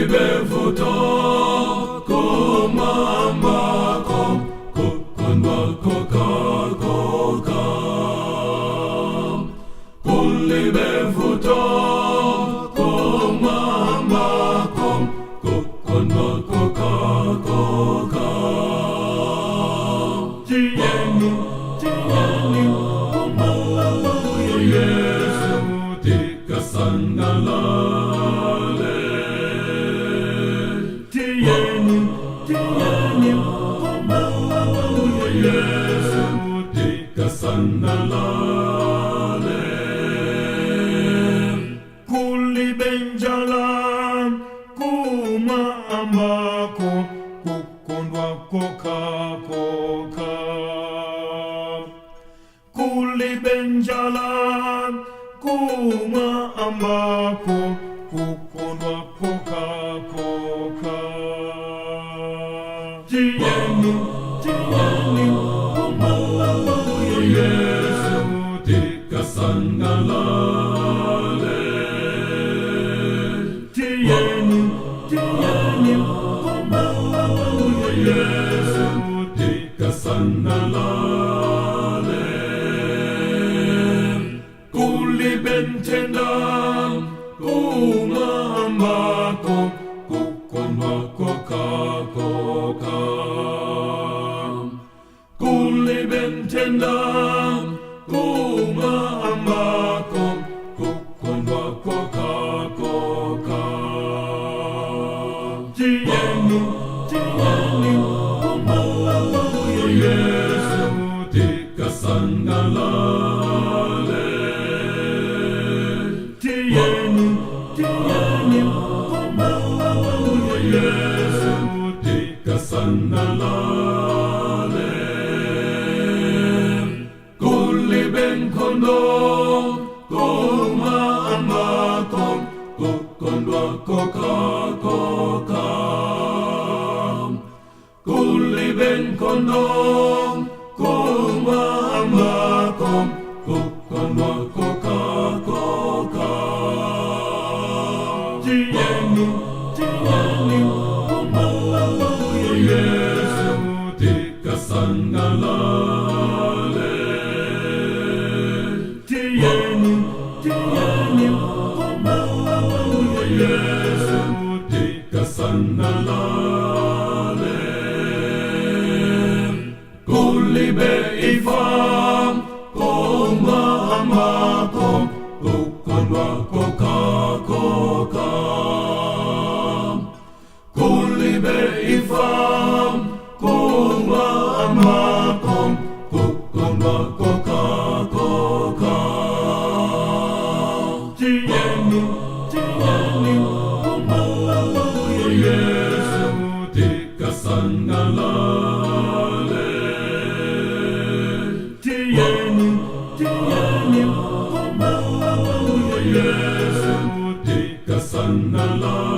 Kulibe vuto kumambako kukondwa kokakoka. Kulibe vuto kumambako kukondwa kokakoka. Tiyeni, tiyeni, kumambuye Yesu tikasangalale. Tiyeni, tiyeni, kumambuye Yesu tikasangalale. Kulibe njala kumambako kukondwa kokakoka. Kulibe njala kumambako kukondwa kokakoka. Tiyeni, tiyeni, kumambuye Yesu tikasangalale. Tiyeni, tiyeni, kumambuye Yesu tikasangalale. Kulibe nthenda kumambako kukondwa kokakoka. Kulibe nthenda kumambako kukondwa kokakoka. Tiyeni, tiyeni, kumambuye Yesu tikasangalale. Tiyeni, tiyeni, kumambuye Yesu tikasangalale. Kulibe nkhondo kumambako kukondwa kokakoka. Kulibe nkhondo kumambako kukondwa kokakoka. Tiyeni, tiyeni, kumambuye Yesu tikasangalale. Tiyeni, tiyeni, kumambuye Yesu tikasangalale. Kulibe imfa kumambako kukondwa kokakoka. Kulibe imfa kumambako kukondwa kokakoka. Tiyeni, tiyeni, kumambuye Yesu tikasangalale. Tiyeni, tiyeni, kumambuye Yesu tikasangalale.